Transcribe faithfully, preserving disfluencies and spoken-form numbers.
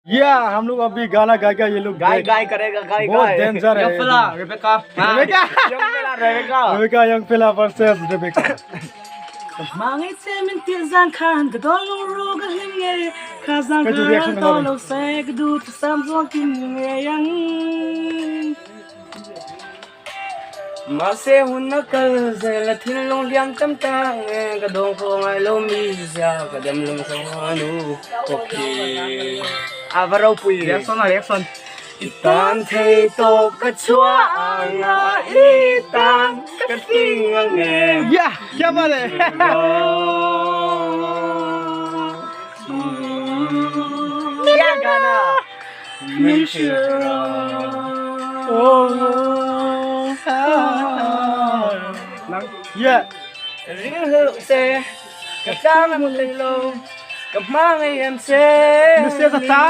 Yeah, हम लोग अभी गाना गाएगा, ये लोग गाय, देख। गाय करेगा, गाय, बहुत गाय। Danger है। Young fella, Rebecca। हाँ। Rebecca। Young fella, Rebecca। Rebecca, young fella versus Rebecca। Hmangai che min ti zan khan ka dawn lung ru ka hlim nge, ka zan ka reaction ka dawn lo se ka du ta sam zuang kim nge yang. Mahse hun a kal zel a thinlung liam tam tak nge, ka dawng khaw ngai lo mi zia ka dam lung khaw nu. Okay. A va ropui. Reaction, reaction. I tan thei tawk ka chhuah ang a, i tan ka ting ang em. Yeah, yeah, male. Yeah, Ghana. Min hrilh rawh. Oh. Yeah. Ring hluk se, ka tlang a hmu thei lo, ka hmangai em che. Message a ta.